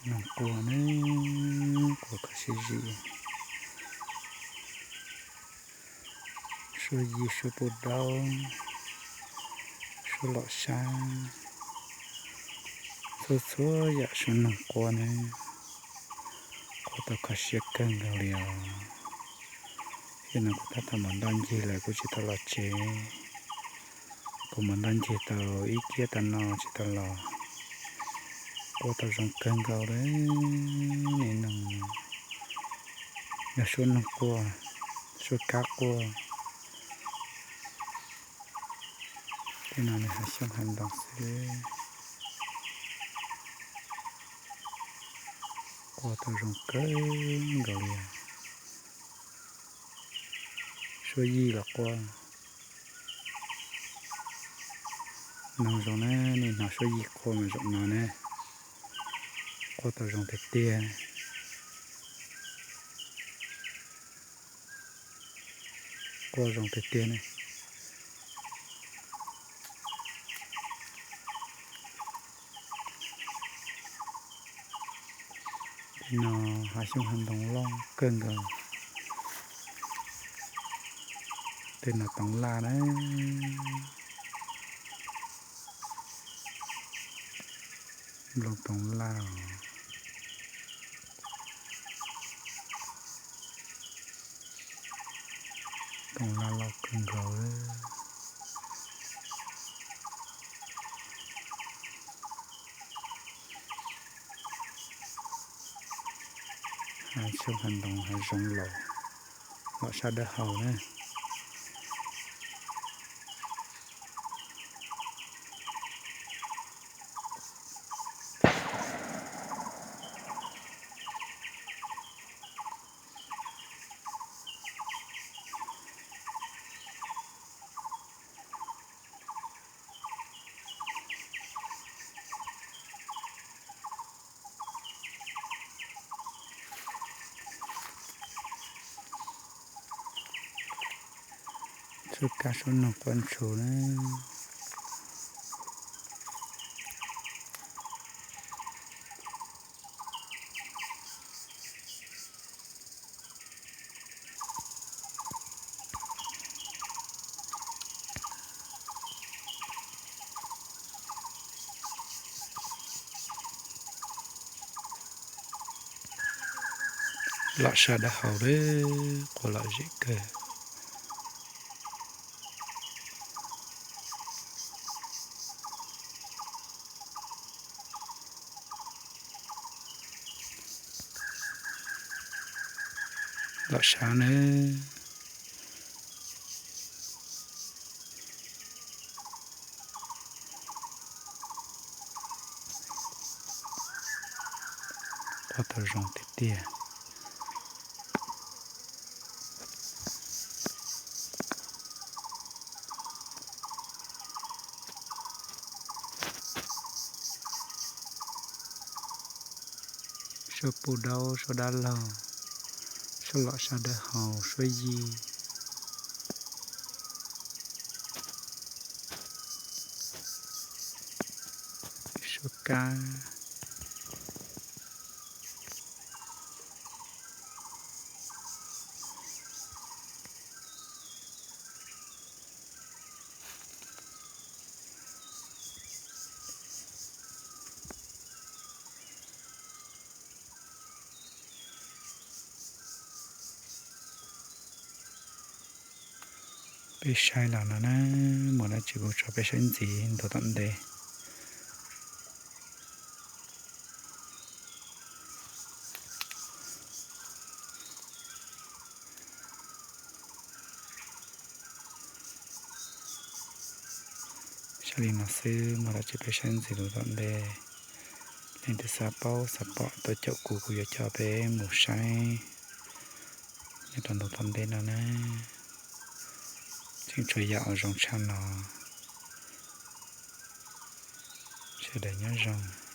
Noog quaj ne, quaj kho siab zim. Suab yij, suab puj daub, suab lom sab, txhua txhua yam suab noog quaj ne, quaj tau kho siab kawg nkaus li os. Thiab no kuv tab tom mus ntoj ncig lawm kuv tsis tau los tsev. Kuv mus ntoj ncig tau ib kiab tag no tsis tau los. Quaj tau zoo kawg nkaus li. Nim no yog suab noog quaj, suab kab quaj. Tej no nws hav xyoob hav ntoo xwb. Quaj tau zoo kawg nkaus li. Suab yij los quaj. Noog zoo na, nej hnov suab yij quaj mas zoo no ne. Quaj tau zoo tiag tiag. Quaj zoo tiag tiag ne. Tej no hav xyoob hav ntoo loj kawg nkaus. Tej no toov laj na. Nplooj toov laj os. Toov laj loj kawg nkaus. Hav xyoob hav ntoo hav zoov laus, lom sab dawb haus na. Suab kab suab noog quaj ntshua na. Lom sab dawb haus li, quaj lom zem kawg. Lom sab nawb. Quaj tau zoo tiag tiag. Suab puj daub, suab dab laug, suab lom sab dawb haus, suab yij, suab kab. Peb saib los no na, muaj dab tsi kuv tso peb saib ntxiv ntu tom ntej. Saib li no xwb, muaj dab tsi peb saib ntxiv ntu tom ntej. Leej twg xav paub xav pom tuaj caum kuv, kuv yuav coj peb mus saib nyob rau ntu tom ntej no na. Tseem tshuav yam uas zoo tshaj no. Sawv daws nyob zoo.